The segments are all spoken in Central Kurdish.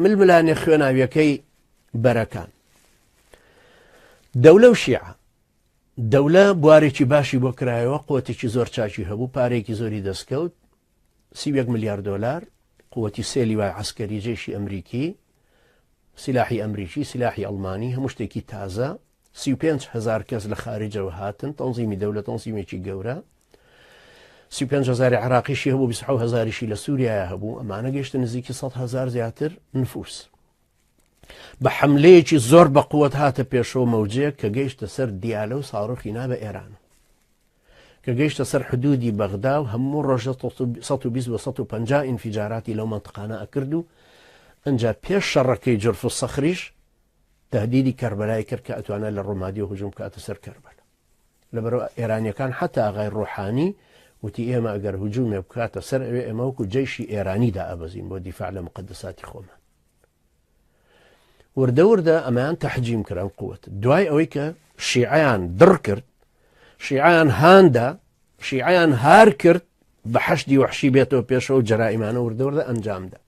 ململانێ خوێناویەکەی بەرەکان دەولە و شیعە دەولە بوارێکی باشی بۆ کرایەوە قوتێکی زۆر چاکی هەبوو پارێکی زۆری دەستکەوت 31 ملیار دلار قوتی سێ لیوای عسکەری جێشی ئەمریکی سلاحی ئەمریکی سلاحی ئەڵمانی هەموو شتێکی تازە 35 هزار کەس لە خارجەوە هاتن تەنزیمی دەولە تەنزیمێکی گەورە 35 هزاری عراقیشی هەبوو 27 هزاریشی لە سووریایە هەبوو ئەمانە گەشتە نزیکی 100 هزار زیاتر نفوس بە حملەیەکی زۆر بە قوت هاتە پێشەوە مەوجەیەک کە گەیشتە سەر دیالە و ساڕۆخی نا بە ئێران کە گەیشتە سەر حدودی بەغدا و هەموو ڕۆژە 120 بۆ 150 ئینفیجاراتی لەو منطقانە ئەکرد و ئەجا پێش شەڕەکەی جرف و سەخریش تهدیدی کەربەلای کرد کە ئەتوانێت لە ڕۆمادی و هجوم بکاتە سەر کەربەلا لەبەرئەوە ئێرانیەکان حەتا ئاغای ڕۆحانی وتی ئێمە ئەگەر هجومێ بکاتە سەر ئەوێ ئێمە وەکو جەیشی ئێرانی دائەبەزین بۆ دیفاع لە مقدساتی خۆمان. وردە وردە ئەمەیان تەحجیم کرد ئەم قوت دوای ئەوەی کە شیعیان دڕ کرد شیعیان هاندا شیعیان هار کرد بە حەشدی وحشی بێتەوە پێشەوە جەرائیمانە وردە وردە ئەنجامدا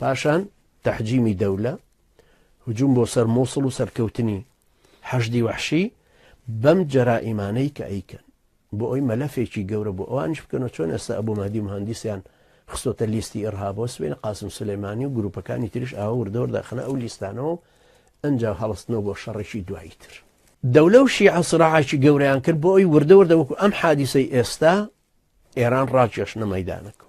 پاشان تەحجیمی دەولە، هجوم بۆ سەر موسڵ و سەرکەوتنی حەشدی وەحشی بەم جەرائیمانەی کە ئەیکەن بۆ ئەوی مەلەفێکی گەورە بۆ ئەوانیش بکەنەوە چۆن ئێستا ئەبوو مەهدی مهندسیان خستۆتە لیستی ئیرهابەوە سبەینە قاسم سولەیمانی و گروپەکانی تریش ئاوا وردە وردە ئەخەنە ئەو لیستانەوە و ئەنجا هەڵستنەوە بۆ شەڕێکی دوایی تر. دەولە و شیعە سراعێکی گەورەیان کرد بۆ ئەوی وردە وردە وەکو ئەم حادیسەی ئێستا ئێران ڕاکێشنە مەیدانەکە.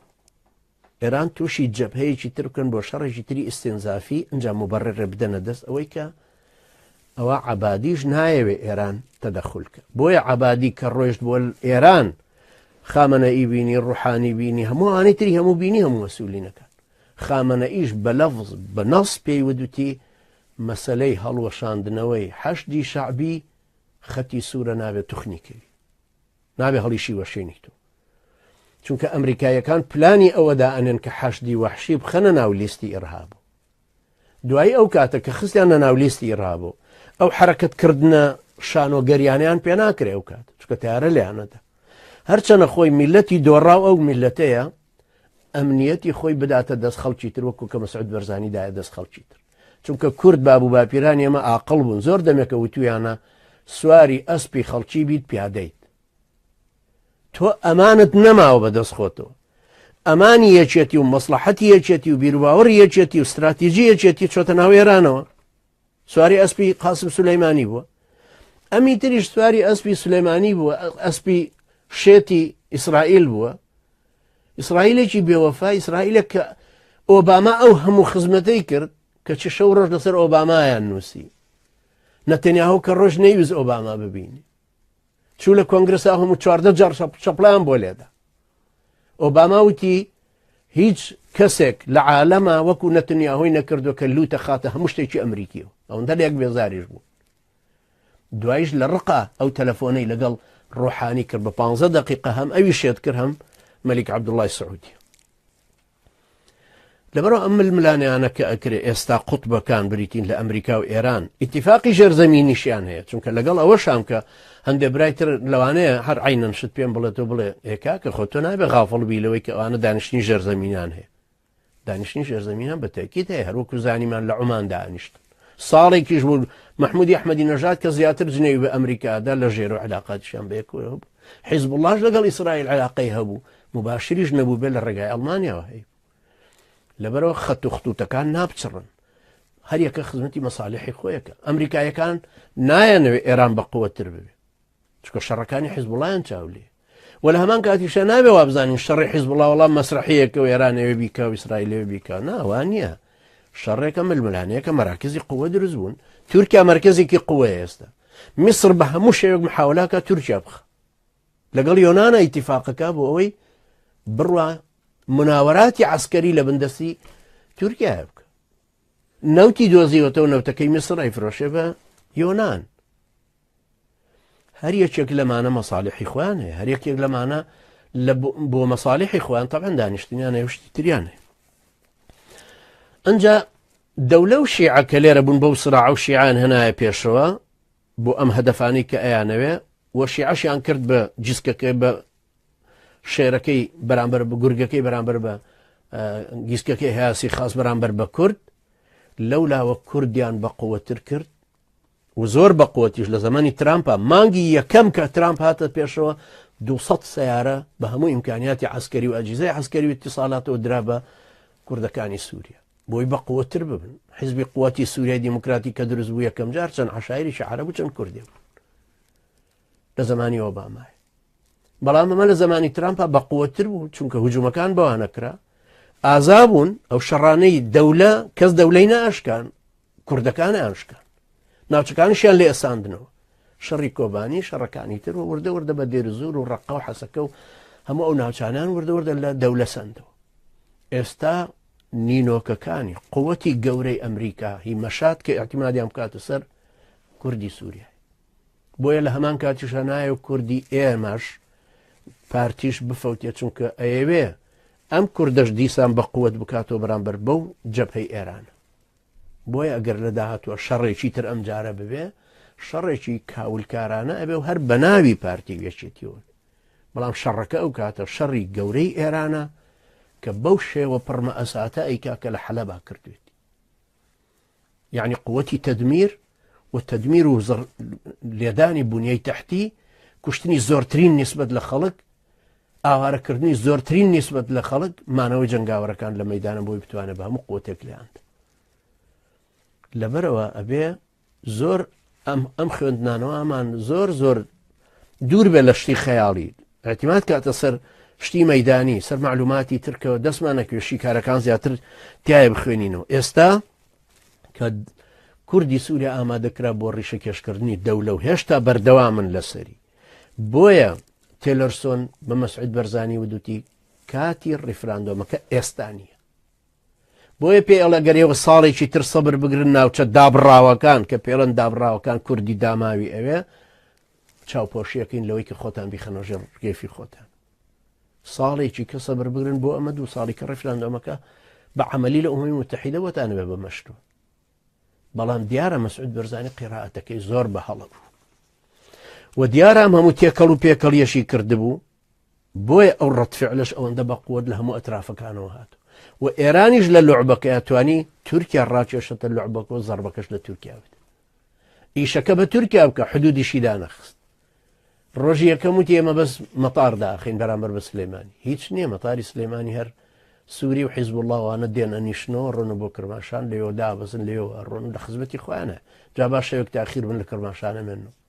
ئێران تووشی جەبهەیەکی تر بکەن بۆ شەڕێکی تری ئیستنزافی ئینجا موبەڕڕێ بدەنە دەست ئەوەی کە ئەوە عەبادیش نایەوێ ئێران تەدەخول کە بۆیە عەبادی کە ڕۆیشت بۆ ئێران خامەنەئی بینی ڕوحانی بینی هەموو ئەوانەی تری هەموو بینی هەموو مەسئولینەکان خامەنەئیش بە لەفظ بە نەص پێی ودوتی مەسەلەی هەڵوەشاندنەوەی حەشدی شەعبی خەتی سوورە نابێت توخنی کەوی نابێ هەڵیشی وەشێنیتەوە چونکە ئەمریکاییەکان پلانی ئەوە دائەنێن کە حەشدی وەحشی بخەنە ناو لیستی ئیرهاب دوایی ئەو کاتە کە خستیانە ناو لیستی ئیرهاب ئەو حرەکەت کردنە شانۆگەریانیان پێ ناکرێ ئەو کات چونکە تارە لێیانەدا هەرچەنە خۆی میلەتی دۆڕاو ئەو میلەتەیە ئەمنیەتی خۆی بداتە دەست خەڵکی تر وەکو کە مەسعود بەرزانی دایە دەست خەڵکی تر چونکە کورد باب و باپیرانی ئێمە ئاقڵ بوون زۆر دەمێکە وتویانە سواری ئەسپی خەڵکی بیت پیادەیت تۆ ئەمانت نەماوە بەدەست خۆتەوە ئەمانی یەکێتی و مەسلحەتی یەکێتی و بیرباوەڕی یەکێتی و استراتیژی یەکێتی چۆتە ناو ئێرانەوە سواری ئەسپی قاسم سولەیمانی بووە ئەمی تریش سواری ئەسپی سولەیمانی بووە ئەسپی شێتی ئیسرائیل بووە ئیسرائیلێکی بێوەفا ئیسرائیلێک کە ئۆباما ئەو هەموو خزمەتەی کرد کە چ شەو ڕۆژ لەسەر ئۆبامایان نووسی نەتەنیاهۆ کە ڕۆژ نەیویست ئۆباما ببینی چوو لە کۆنگرسا هەموو 14 جار چەپڵیان بۆ لێدا ئۆباما وتی هیچ کەسێک لە عالەما وەکو نەتنیاهۆی نەکردو کە لوتە خاتە هەموو شتێکی ئەمریکیەوە ئەوەندە لە یەک بێزاریش بوو دوایش لە ڕقا ئەو تەلەفۆنەی لەگەڵ ڕۆحانی کرد بە 15 دقیقە هەم ئەوی شێت کرد هەم مەلیک عەبدوڵای سعودی لەبەرئەوە ئەم ململانێیانە کە ئەکرێ ئێستا قوتبەکان بریتین لە ئەمریکا و ئێران ئیتیفاقی ژێرزەمینیشیان هەیە چونکە لەگەڵ ئەوە شام کە هەندێ برای تر لەوانەیە هەر عینەن شت پێم بڵێت و بڵێ ئێکا کە خۆ تۆ نابێ غافڵ بی لەوەی کە ئەوانە دانیشتنی ژێرزەمینان هەیە دانیشتنی ژێرزەمینان بە تەکیت هەیە هەروەکو زانیمان لە عومان دانیشت ساڵێکیش بوو مححمودی ئەحمەدی نەژاد کە زیاتر جنێوی بە ئەمریکادا لە ژێر و علااقاتیان بەیەکەوە هەبوو حیزبوڵڵاش لەگەڵ ئیسرائیل علاقەی هەبوو موباشریش نەبوو بێ لە ڕێگای ئەڵمانیاوە هەیە لەبەرەوە خەت و ختوتەکان ناپچڕن هەریەکە خزمەتی مەساالحی خۆیەکە ئەمریکایەکان نایەنەوێ ئێران بە قوتر ببێ چکە شەڕەکانی حیزبوڵایان چاولێ و لە هەمان کاتیشە نابێ وابزانین شەڕی حیزبوڵا وەڵام مەسرحەیەکە و ئێرانەوێ بیکە و ئیسرائیلەوە بیکە ناوان نییە شەڕێکە ململانەیەکە مەراکزی قووە دروست بوون تورکیا مەرکزێکی قووە ئێستا میسر بە هەموو شێوەک محاولاکە تورکیا بخە لەگەڵ یۆنانا ئیتیفاقەکە بۆ ئەوەی بڕوا مناوەراتی عسکەری لە بندەستی تورکیا بکە نەوتی دۆزیوەتەوە نەوتەکەی میسر ئەیفرۆشێ بە یۆناان هەر یەکێک لەمانە مەساالحی خۆیان هەیە هەر یەکێک لەمانە لە بۆ مەساالحی خۆیان تەبەن دانیشتنیان هەیە شتی تریان هەیە ئەجا دەولە و شیعە کە لێرە بوون بەو سراع و شیعان هەنایە پێشەوە بۆ ئەم هەدەفانەی کە ئەیانەوێ و شیعەشیان کرد بە جیسکەکە بە شێرەکەی بەرامبەر بە گورگەکەی بەرامبەر بە گیسکەکەی هەیاسی خاس بەرامبەر بە کورد، لەو لاوە کوردیان بە قوتر کرد و زۆر بە قوتیش لە زمانی ترامپا مانگی یەکەم کە ترامپ هاتە پێشەوە 200 سیارە بە هەموو ئیمکانیاتی عسکەری و ئەجیزەی عسکەری و اتصالاتەوە درا بە کوردەکانی سووریا بۆی بە قوتر ببن. حزبی قوتی سووریای دیموکراتی کە دروست بوو یەکەم جار چەند عشایریش عەرەب و چەند کوردی بوون لە زمانی ئۆبامای. بەڵام ئەمە لە زمانی ترامپا بە قوتر بوو، چونکە هجوومەکان بەوانە کرا، ئازا بوون. ئەو شەڕانەی دەولە کەس دەولەی ناشکان، کوردەکان ئاشکان، ناوچەکانیشیان لێ ئەساندنەوە. شەڕی کۆبانی، شەڕەکانی تر و وردە وردە بە دێرزور و ڕەقە و حەسەکە و هەموو ئەو ناوچانیان وردە وردە لە دەولە سەندەوە. ئێستا نینۆکەکانی قوتی گەورەی ئەمریکا هی مەشات کە اعتمادیان بکاتە سەر کوردی سووریای. بۆیە لە هەمان کاتیشا نایە و کوردی ئێمەش پارتیش بفەوتێ، چونکە ئەیەوێ ئەم کوردەش دیسان بە قوت بکاتەوە بەرامبەر بەو جەبهەی ئێران. بۆیە ئەگەر لە داهاتوە شەڕێکی تر ئەم جارە ببێ، شەڕێکی کاولکارانە ئەبێ و هەر بەناوی پارتی و یەکێتیەوە، بەڵام شەڕەکە ئەو کاتە شەڕی گەورەی ئێرانە کە بەو شێوە پڕمە ئەساتە ئەیکا کە لە حەلەبا کردوێتی. یعنی قوتی تەدمیر و تەدمیر و لێدانی بنیەی تەحتی، کوشتنی زۆرترین نسبەت لە خەڵک، ئاوارەکردنی زۆرترین نسبەت لە خەڵک، مانەوەی جەنگاوەرەکان لە مەدانە بۆی بتوانێت بە هەموو قوتێک لێیان. لەبەرەوە ئەبێ زۆر ئەم خوێندنانەوە ئەمان زۆر زۆر دوور بێ لە شتی خەیاڵی، اعتماد کاتە سەر شتی مەدانی، سەر معلوماتی ترکەوە دەستمانەکوێ شیکارەکان زیاتر تایە بخوێنینەوە. ئێستا کە کوردی سووریا ئامادەکرا بۆ ڕیشە کێشکردنی دەولە و هێشتا بەردەوامن لەسەری. بۆیە تێلەرسۆن بە مەسعود بەرزانی ودوتی کاتی ڕیفراندۆمەکە ئێستا نییە. بۆیە پێ ئەڵێ گەر ئێوە ساڵێکی تر سەبر بگرن ناوچە دابڕاوەکان کە پێڵەن دابڕاوەکان کوردی داماوی ئەوێ چاوپۆشیەکەین لەوەی کە خۆتان بیخەنەوە ژێر ڕکێفی خۆتان. ساڵێکی کە سەبر بگرن بۆ ئەمە دوو ساڵی کە ڕیفراندۆمەکە بە عملی لە ئومەمی متحیدە بۆتان بێ بە مەشتوو. بەڵام دیارە مەسعود بەرزانی قیرائەتەکەی زۆر بە هەڵە بوو و دیارە ئەم هەموو تێکەڵ و پێکەڵیەشی کردبوو، بۆیە ئەو ڕەت فعلەش ئەوەندە بە قوت لە هەموو ئەترافەکانەوە هات و ئێرانیش لە لعبەکەی توانی تورکیا ڕاکێشێتە لعبەکە و زەربەکەش لە تورکیا بێت. ئیشەکە بە تورکیا بکە، حدودیشی دانەخست. ڕۆژی یەکەم وتی ئێمە بەس مەتار داخین بەرامبەر بە سلێمانی، هیچ نییە. مەتاری سلێمانی هەر سووری و حیزب وڵاوانە دێن ئەنیشنەوە ڕۆن بۆ کرماشان، لێەوە دابەزن، لێەوە ڕۆن لە خزمەتی خۆیانە. جا با شەوێک تاخیر بن لە کرماشانە مێنەوە.